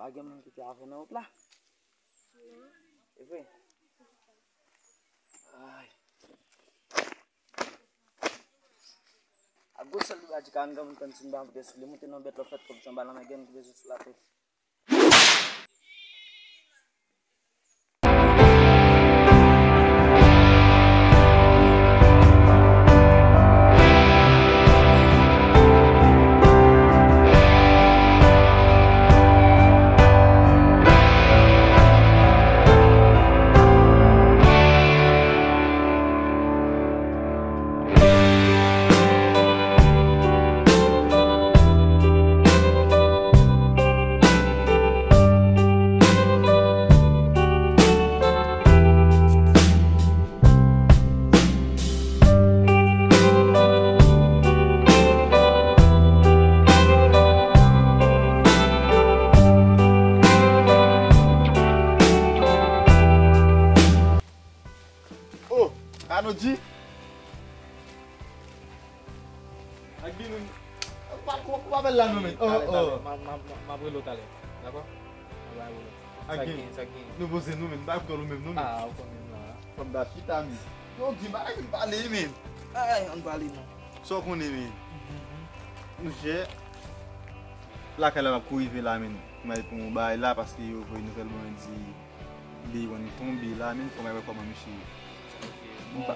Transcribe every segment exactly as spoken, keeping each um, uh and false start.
Pa gen moun ki te avè nan wout la? Non. E vre? Ay. A gwosè li radikal, an gen moun tann si m pa vre si li moute nan bèt la fèt kòm Jan Balan, men gen moun ki bezwen sou la tèt. Oh, Anodji. Ak Binou. Ou pa, ou pa bèl la non, men. Oh, talè, talè. Oh. M a, m a, m a, m ap rele w talè. Dakò? Mwen ba ou. Sa k gen, sa k gen? Nou poze nou, men. M pa koute w menm non, men. Ah, ou konn menm la. Fanm da chita, men. Yo, gen bagay ki pale, men. Ay, ann pale non. Sa w konnen, men. Mhm. Monchè, lakay la m ap kou rive la, men. M al pou yon bagay la, paske yo voye nouvèl ban yo di Day One tonbe la, men fò m al wè kòman misye ye. Ok. Bon,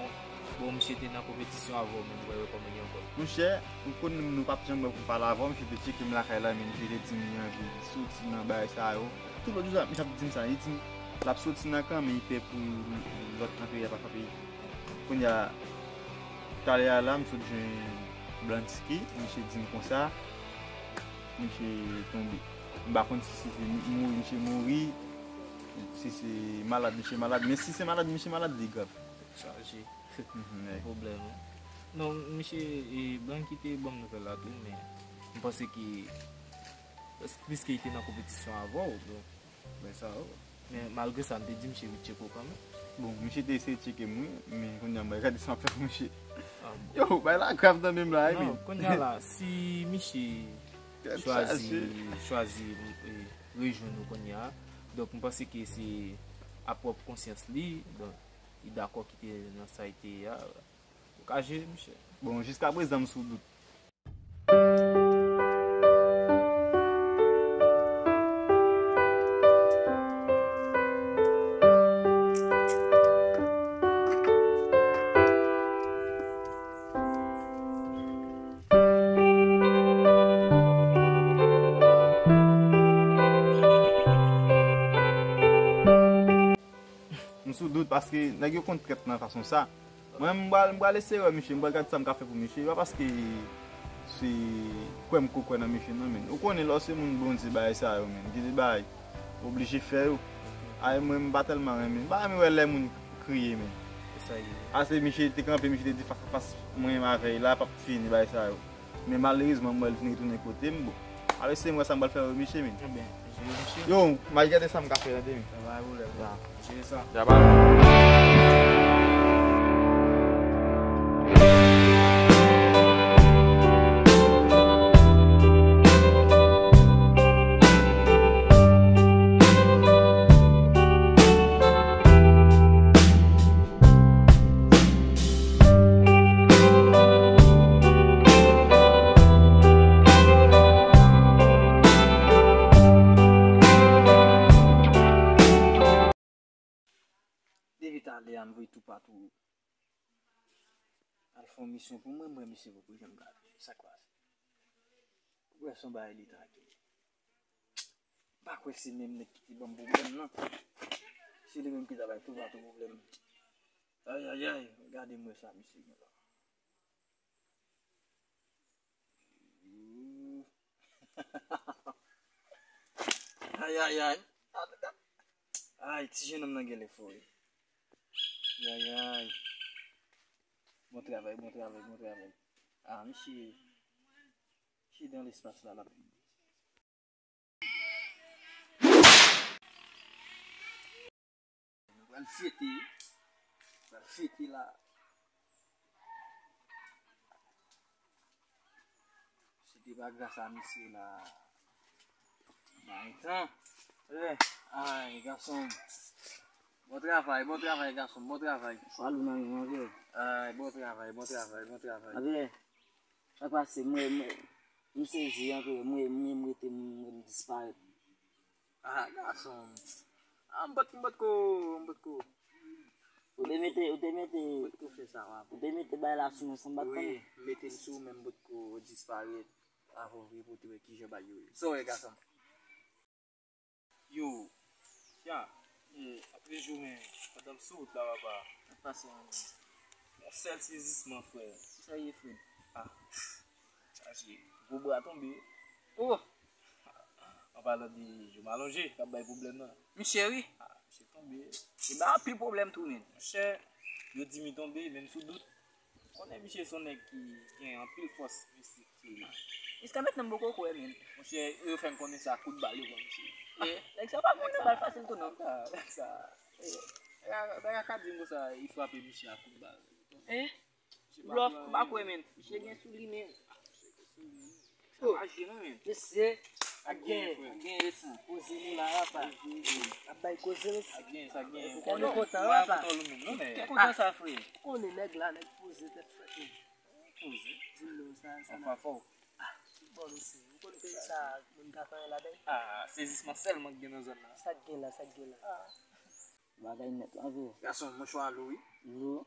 bon, misye te nan konpetisyon avè w, men nou pral wè kòman li ye ankò. Monchè, m konnen nou p ap janm wè pou m pale avè w, misye te tcheke m lakay la, men misye te di m li anvi soti nan bagay sa yo. Tout lòt jou sa, misye ap di m sa, li di m l ap soti nan kan, men li pè pou lòt kanpe a pa frape li. Kounye a, talè a la, m sot jwenn Blanski, misye di m konsa, misye tonbe. M pa konn si se mouri, misye mouri, si se malad, misye malad. Men si se malad, misye malad, li grav. Chaje. Mhm, wi. Pwoblèm, wi. Non, misye, e, Blanki te ban m nouvèl la tou, men m panse ke, piske li te nan konpetisyon avè w, donk, men sa, oh. Men malgre sa, m te di misye vin tcheke w kanmenm. Bon, misye te eseye tcheke m, wi, men kounye a, m gade sa m ap fè pou misye. Ah, bon. Yo, bagay la grav nan men m la, wi, men. Non, kounye a la, si misye chwazi, chwazi, e, rejwenn ou kounye a, donk, m panse ke se a pwòp konsyans li, donk, li dakò kite nan sa li te ye a, ou ka jere misye. Bon, jiskaprezan, m sou dout. M sou dout paske nèg yo konn trèt nan fason sa. Mwen, m pral, m pral eseye wè misye, m pral gade sa m ka fè pou misye. E pa paske se kwè m ko kwè nan misye, non, men. Ou konnen lè w se moun Bondye bagay sa yo, men. Gen de bagay, ou oblije fè yo. Ay, mwen, m pa tèlman renmen. M pa renmen wè lè moun kriye, men. Se sa ye. Ase misye te kanpe, misye te di fas a fas mwen menm avè l la, p ap fini bagay sa yo. Men malerezman, m wè l vin retounen kote m. Bon, alò se mwen sa m pral fè yo, misye, men. Ebyen, jere misye. Yo, m al gade sa m ka fè, tande, men. Sa pa pwoblèm. Ya. Jere sa. Ya, ba. Depi talè a, m voye toupatou al fè yon misyon pou mwen, mwen, misye poko janm gade. Sa k pase? Ou wè se yon bagay leta ki ye. M pa kwè se menm nèg ki te ban m pwoblèm nan. Se li menm ki ta bay toupatou pwoblèm. Ayayay, gade mwen sa misye gen la. Ayayay. Ay, ti jennonm nan genlè fò wi. Ayayay. Bon travay, bon travay, bon travay. Ah, misye, misye dan lespas la, l ap vini. Nou pral fete. Nou pral fete la. Si te pa gras a misye la, nan yon tan. Eh, ay, gason. Bon travay, bon travay, gason, bon travay. Salou nan men mwen, vre. Ay, bon travay, bon travay, bon travay. Avè, sa pase, mwen, mwen, m sezi anpil, mwen, mwen, m rete, mwen, m disparèt. Ah, gason. Ah, m pot, m pot ko, m pot ko. Ou te mete, ou te mete, ou te mete bay la sou mwen san m pa t konnen. Wi, m mete l sou men m pot ko disparèt. Avè w vre pou te wè kijan bay yo ye. Sa w wè, gason. Yo, ya, e, apre jou, men, pandan m sou wout la, papa, sa pase, yon sèl sezisman, frè. Kisa ye, Fred? Ah, chaje, gwo bra tonbe. Oh! An palan de je m alonje, k ap bay pwoblèm nan. Misye, wi. Ah, misye tonbe. Li bay anpil pwoblèm tou, men. Monchè, yo di m li tonbe, men m sou dout. Konnen misye se yon nèg ki gen anpil fòs mistik. Jiska mentnan m poko kwè, men. Monchè, yo fè m konnen se a kout bal yo pran misye. Eh, nèg sa pa konn nan bal fasil tou, non. Nèg sa, nèg sa, eh, nèg sa ka di m konsa, li frape misye a kout bal. Eh, blòf, m pa kwè, men. Misye gen sou li, men. Sa pa jwe, non, men. Mesye, ap gen, ap gen, ap gen, frè. Poze nou la, papa. Ap bay koze, mesye. Ap gen, sa gen. Ou konn nou kontan, papa. Mwen kontan ou menm, non, men. Ki kontan sa, frè? Ou konnen nèg la, nèg poze tèt frèt li. Poze. Di m non, sa, sa. Anfen, fò. Ah, bon, mesye. Ou konn peyi sa, moun ka fè anyen ladan l? Ah, sezisman sèlman k gen nan zòn nan. Sa k gen la, sa k gen la? Ah. Bagay nèt la, vre. Gason, mouchwa lou, wi. Lou.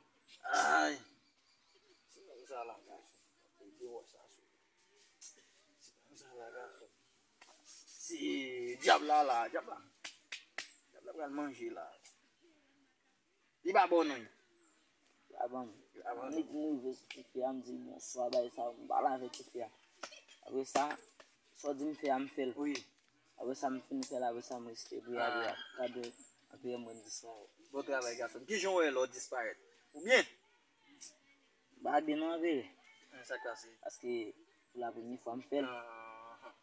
Ay. Se menm sa la, gason. Epi wè sa sou. Se menm sa la, gason. Se dyab la, la, dyab la. Dyab la pral manje la. Li pa bon, non. Li pa bon. Li pa bon. Nèg m rive sou tifi a, m di l bonswa, bagay sa, m pale avèk tifi a. Apre sa, sa w di m fè a, m fè l. Wi. Apre sa, m fin fè l, apre sa, m reste bri a bri a. Gade, anpil mwen disparèt. Bon travay, gason. Kijan w wè lè w disparèt? Ou byen? M pa byen non, anpil. Sa k pase? Paske pou la premye fwa m fè l. Ah.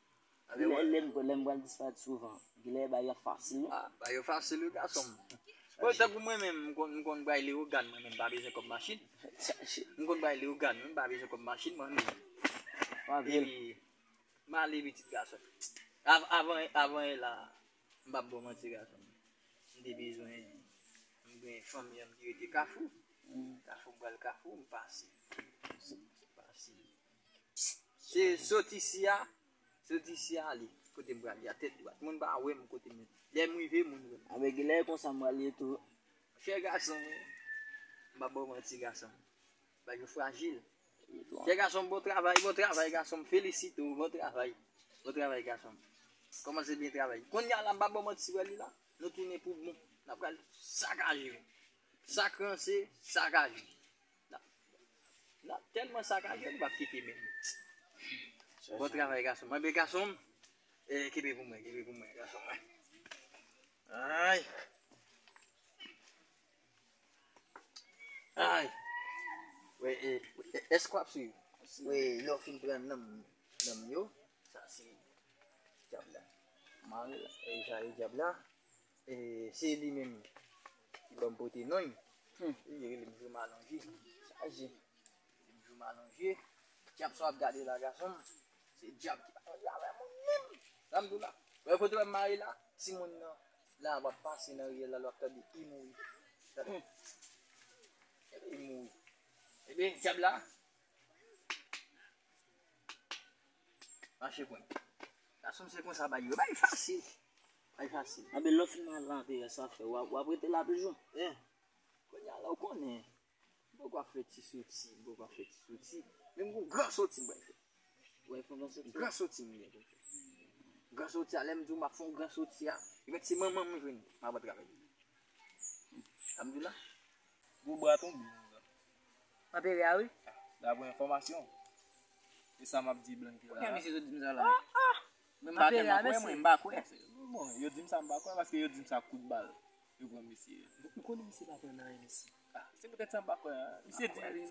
Lè, lè m, lè m pral disparèt souvan. Genlè bagay yo fasil, wi. Ah, bagay yo fasil, wi, gason m. Bon, tankou mwen menm, m konn, m konn bay Leyogàn, mwen menm, m pa bezwen kòb machin. M konn bay Leyogàn, mwen, m pa bezwen kòb machin, mwen menm. Epi, m ale pitit gason. Av-, avan, avan yè la, m p ap ba w manti, gason. M te bezwen, m gen fanmi an ki rete Kafou. Kafou, m pral Kafou, m pase. M pase. Se soti isi a, soti isi a ale. Kote m prale a, tèt dwat. Moun pa wè m kote m ye. Lè m rive, moun wè m. Anben, genlè e konsa m prale tou. Chè gason, mwen. M pa ba w manti, gason. Bagay yo frajil. Chè gason, bon travay, bon travay, gason. M felisite w, bon travay. Bon travay, gason. Kòmanse byen travay. Kounye a la, m pa ba w manti, wè li la. Nou tounen pou bon. N ap pral sakaje. Sa k ranse, sakaje. N ap, n ap tèlman sakaje, nou p ap kite menm. Bon travay, gason m. Anben, gason m, eh, kenbe pou mwen, kenbe pou mwen, gason mwen. Ay. Ay. Wè, eh, eh, èske w ap swiv? Wè, lè w fin pran nanm, nanm yo, sa se dyab la. Mare la, e sa e dyab la. E se li menm ki ban m pote non. Hmm. Li rele m Jou M Alonje. Chaje. Li rele m Jou M Alonje. Dyab sa w ap gade la, gason m, se dyab ki pa konn travay moun menm. Sa m di w la. Wè kote w wè m mare la, timoun nan la w ap pase nan riyèl la, l w ap tande i mouri. Tande? I mouri. Ebyen, dyab la, mache pran. Gason m, se konsa bagay yo. Bagay fasil. Bagay fasil. Anben, lè w fin al nan P S, sa fè, w ap, w ap rete la toujou? Eh. Kounye a la, ou konnen. M poko ap fè ti soti, m poko ap fè ti soti. Men m gon gran soti m pral fè. W ap fè yon gran soti? Gran soti m gen pou m fè. Gran soti a, lè m di w m ap fè yon gran soti a, e mèt se manman m jwenn, m ap al travay. Sa m di w la? Gwo bra tonbe nan zòn. Anperè a, wi. Daprè enfòmasyon. E sa m ap di Blanke la. Kounye a misye sot di m sa la. Ah, ah. Men m pa tèlman kwè, mwen, m pa kwè. Bon, yo di m sa, m pa kwè, paske yo di m sa kout bal yo pran misye. Ou konnen misye pa pran anyen, mesye. Ah, se poutèt sa m pa kwè a. Misye di,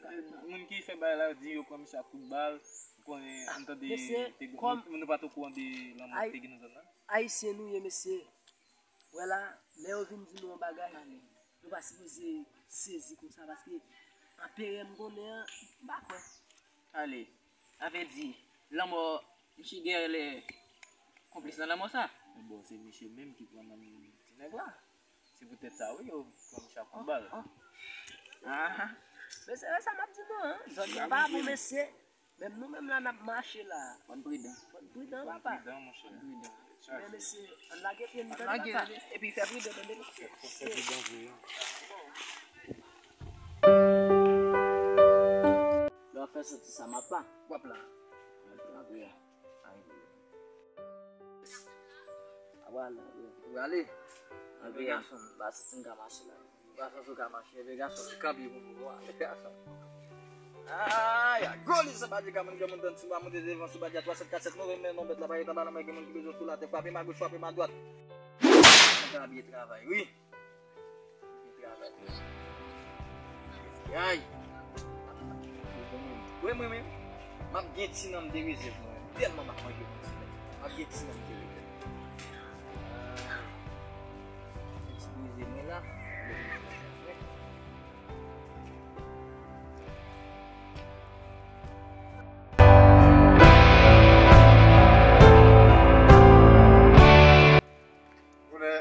moun ki fè bagay la di yo pran misye ak kout bal. Ou konnen, m tande, mesye, te, nou, nou pa t okouran de lanmò ki te gen nan zòn nan. Ayisyen nou ye, mesye. Wè la, lè yo vin di nou yon bagay, nou pa sipoze sezi konsa, paske anperè m konnen an, m pa kwè. Ale, sa vle di, lanmò, misye genlè konplis nan lanmò sa? Bon, se misye menm ki pran nan men ti nèg la. Se poutèt sa, wi, yo pran misye ak kout bal. Ah, ah. Mesye, sa m ap di nou, hein? Zòn nan pa bon, mesye. Menm nou menm la, n ap mache la. Fò n pridan. Fò n pridan, papa. Fò n pridan, monchè. Fò n pridan. Men mesye, ann lage pye n tande, papa. Epi fè pridan, tande, mesye. Fò n fè pridan vre, wi. Lè w fè soti sa, m ap la. W ap la. Apre a. Apre a, apre a. Ou prale? Apre a. Gason. Ba, si m ka mache la. Gason, si w ka mache, epi gason, kanpe pou mwen, ale, gason. Ay, a goli, sa pa di ka moun, gen moun tann sou ba, monte devan, sou ba, di a twa sèt kat sèt, nou renmen non bèt la, pa gen taba nan men, gen moun ki bezwen sou latè, frape m a goch, frape m a dwat. Mwen ta byen travay, wi. Byen travay. Ay. Wi, mwen menm. M ap gen ti nanm de rezèv mwen. Tèlman m ap manje pou ti nanm. M ap gen ti nanm de rezèv. Ah. Ti brize mwen la. Koulè.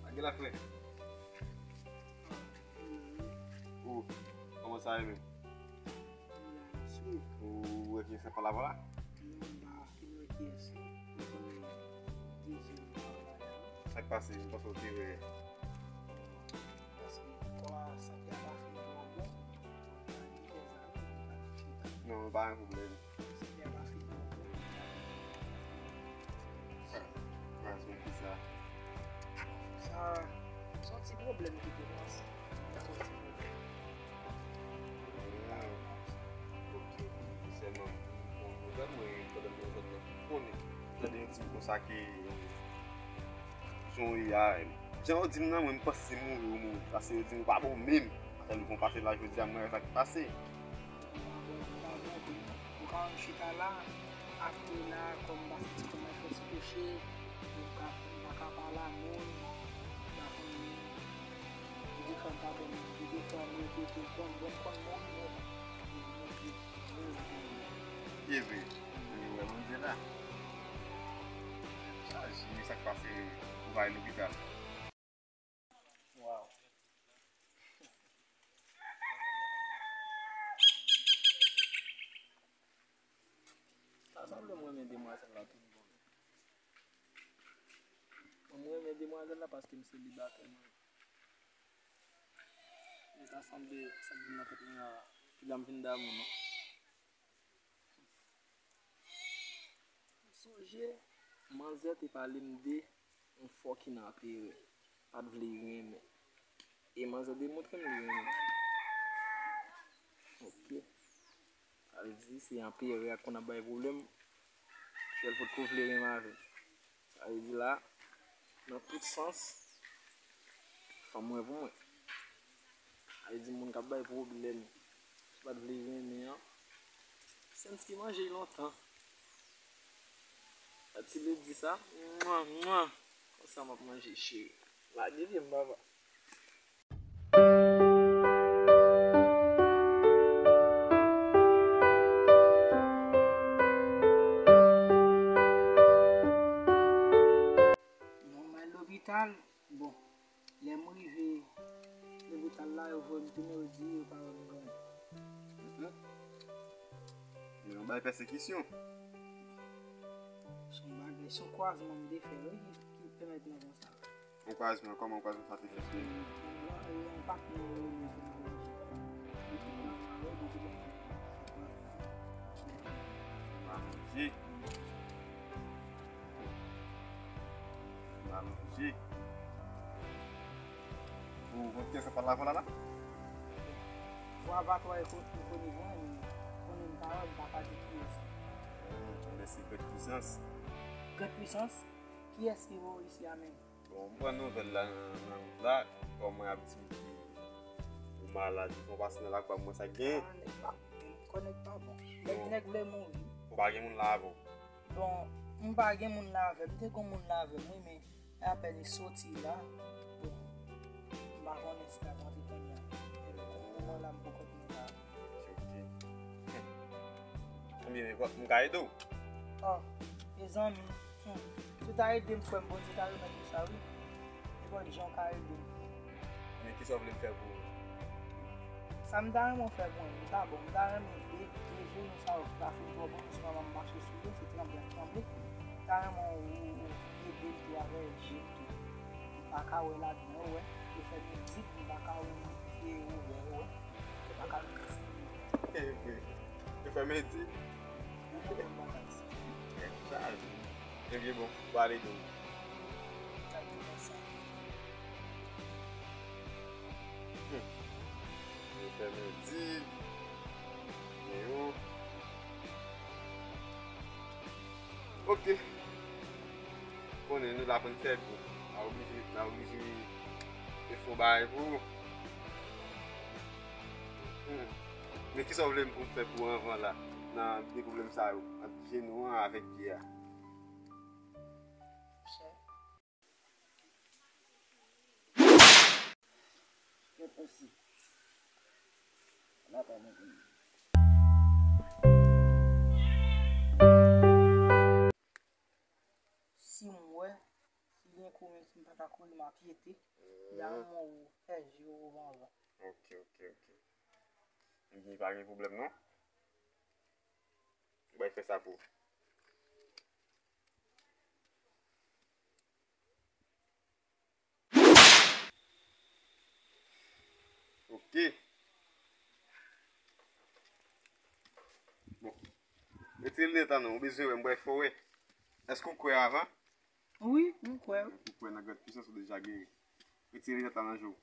Agi la frè. Ou, kòman sa ye menm? Ou wè ki se pa la vwa la? Sa k pase, m panse w te wè. Paske kò a santi a pa fin twò bon. Non, pa gen pwoblèm. Santi a pa fin twò bon. Sa, se ki sa? Sa, se yon ti pwoblèm ki te pase. Yon ti pwoblèm. Ah, ok. Sèlman, bon, nou fè mwen, pandan mwen jwenn nan, konnen. Tande yon ti konsa ke, jan w ye a, jan yo di m nan, mwen, m panse mouri ou mouri. Paske yo di m ou pa bon menm. Apre nou fè yon pase la, jodi a, mwen wè sa k pase. Ou ka wè m chita la, apre la, kòm m pase ti kòm fè ti kouche, m pa, m pa ka pale a moun, m pa konn moun. Gen de fwa m pa konn moun, gen de fwa m rete tou, konn, bon, m konn moun, men, Ye vre. Ou wè Bondye la. Sa, Jimmy, sa k pase, ou pa al lopital? Waw. Sa sanble m renmen demwazèl la tout bon. Bon, m renmen demwazèl la paske m selibatè mwen. Men sa sanble, sanble nan tèt mwen a, piga m vin damou non. M sonje, manzè te pale m de yon fòkin anperè. Pa t vle renmen. E manzè demontre m li renmen. Ok. Sa vle di se anperè a k konn ap bay pwoblèm. Sèl potko vle renmen avè m. Sa vle di la, nan tout sans, fanm mwen pou mwen. Sa vle di moun k ap bay pwoblèm, ki pa t vle renmen an, Senski manje l lontan. Sa ti vle di sa, mwa, mwa. Konsa m ap manje cheri. Lage pye m, papa. Non, m al lopital. Bon, lè m rive lopital la, yo voye m tounen, yo di yo pa wè m gen anyen. Men yon bagay pèsekisyon. Se yon bagay, se yon kwazman m te fè, wi, ki, ki pèmèt mwen konsa. Yon kwazman, kòman yon kwazman sa te fèt menm? Yon, yon patnè yo rele sou malanje. Epi nan malè, depi lè sa, se kwazman. Malanje. Malanje. Ou konn kiyès k ap pale avè w la la? Vwa pa twò e ko-, e koni mwen, men konnen m pa wè, m pa ka di kiyès. Hmm, mèsi, Grand Puissance. Grand Puissance? Kiyès ki voye w isi a menm? Bon, m pran nouvèl la nan, nan wout la, kòm mwen ap di m ki ou malad, ou fè yon pase nan lakwa, mwen sa k genyen. Ah, nèg pa, kò nèg pa bon. Nèg, nèg vle mouri. Ou pa gen moun la avè w? Bon, m pa gen moun la avè m. M te gen moun la avè m, wi, men apèn li soti la. Bon, m pa konnen si l ap rantre kounye a. Epi pou moman la, m poko konnen la. Ok, ok. M ka ede w? Oh, mezanmi. Hmm. Si w ta ede m, frè m, Bondye ta remèt ou sa, wi. Nenpòt jan w ka ede m. Men kisa w vle m fè pou ou? Sa m ta renmen w fè pou mwen, m ta bon, m ta renmen de, de jenou sa yo ki ta fin twò bon, paske m ap mache sou yo, se tranble m tranble. M ta renmen w, w, w ede m tou avè je m tou. M pa ka wè ladan yo, wè. Yo fè m di, m pa ka wè, se ouvè yo, wè. Yo pa ka vin sou mwen. E vre. Yo fè m di. Yo fè m bagay sa. Sa, ebyen bon, pale de ou. Hmm. Yo fè m di. Men yo. Ok. Konnen nou la pou n sèvi. N a oblije, n a oblije fè yon bagay pou ou. Hmm. Men kisa w vle m pou m fè pou ou anvan la? Nan de pwoblèm sa yo, ant jenou an avèk pye a. Chè. Kèt osi. N ap ann konnen. Si m wè, si gen kouri, si m pa ka kouri, m ap jete. M ta renmen w fè je w anvan. Ok, ok, ok. Ebyen, pa gen pwoblèm non. M bay fè sa pou ou. Ok. Bon. Retire linèt la non, ou bezwen wè m, m bay fè w wè. Èske w kwè avan? Wi, m kwè. Ou kwè nan grande puissance ou deja geri. Retire linèt la nan je w.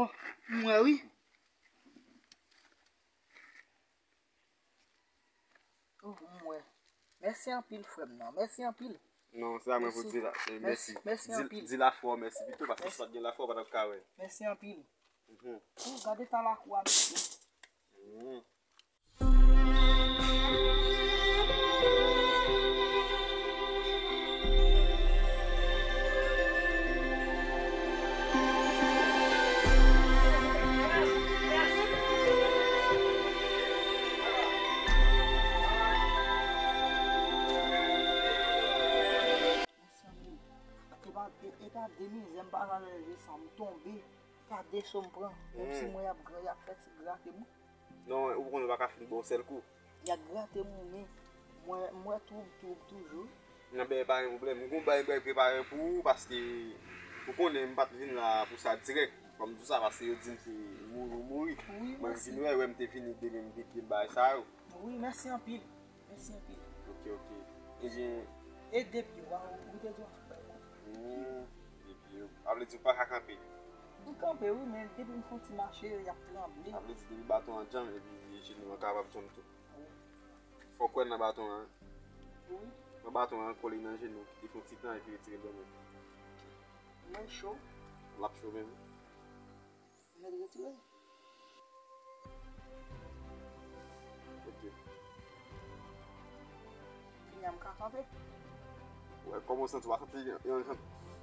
Oh, m wè wi. Oh, m wè. Mèsi anpil, frè m nan. Mèsi anpil. Non, se pa mwen pou di la. Eh, mèsi. Mèsi anpil. Di, di lafwa w mèsi pito, paske si w pa t gen lafwa, w pa t ap ka wè. Mèsi anpil. Mhm. Oh, gade tan lakou a, mesye. Mhm. Epa, e, epa de mizè m pa ka leve san m tonbe. Gade so m pran. Menm si mwen y ap gran, y ap fè ti grate m. Non, ou konnen w pa ka fin bon sèl kou. Y ap grate m, men mwen, mwen twoub, twoub toujou. Nan bè pa gen pwoblèm. M gon bay, bay prepare pou ou, paske ou konnen m pa t vin la pou sa dirèk. Kòm di w sa, paske yo di m se mouri ou mouri. Wi, mwen vin wè, wè m te vini demen m vide bagay sa yo. Wi, mèsi anpil. Mèsi anpil. Ok, ok. Ebyen. E de pye w a, ou te di w ap fè. Hmm, de pye w. A vle di w pa ka kanpe? M kanpe wi, men depi m fè yon ti mache, y ap tranble. A vle di depi baton an djanm epi jenou an kapab djanm tou. Wi. Fò w kwè nan baton an. Wi. Pran baton an, kole nan jenou, kite fè yon ti tan epi retire l ban mwen. Mwen cho. L ap cho menm. Mèt retire l. Ok. Kounye a m ka kanpe. Wè, kòman w santi w? W a santi yon, yon,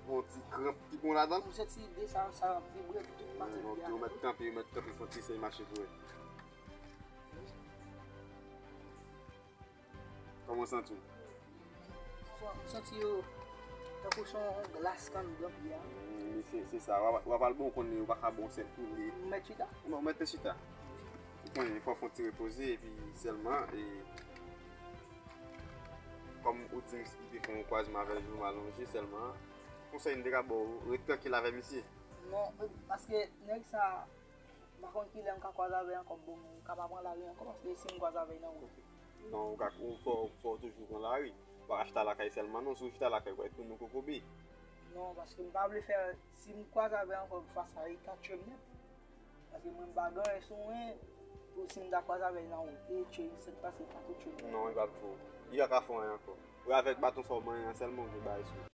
yon ti kranp ki pran w ladan l? M santi de sa, sa ap vibre tout pati m. Ok, ou mèt kanpe, ou mèt kanpe, fè yon ti eseye mache pou wè. Kòman w santi w? M santi yo tankou se yon glas k anndan pye a. Wi, se, se sa. W a, w a pral bon, ou konnen yo pa ka bon sèl kou li. M mèt chita? Non, ou mèt chita. Ou konnen, fò w fè yon ti repoze, epi sèlman, e, kòm ou di m li te fè yon kwazman avè l, jou m alonje sèlman, konsèy m te ka ba w, ret trankil avè misye. Non, paske nèg sa, m pa konn kilè m ka kwaze avè l ankò, bon, m ka pa pran lari ankò, paske si m kwaze avè l nan wout. Non, ou ka, ou fò, fò w toujou pran lari. Ou pa ka chita lakay sèlman, non. Si w chita lakay, ou pral tounen kokobe. Non, paske m pa vle fè, si m kwaze avè l ankò, fwa sa, li ka tchwe m nèt. Paske mwen, m pa gen anyen sou mwen, pou si m ta kwaze avè l nan wout, li tchwe m, sa k pase, li pa ka tchwe m nèt. Non, li p ap tchwe w. Li pa ka fè w anyen ankò. Ou avèk baton sa w manyen an sèlman, ou gen bagay sou ou.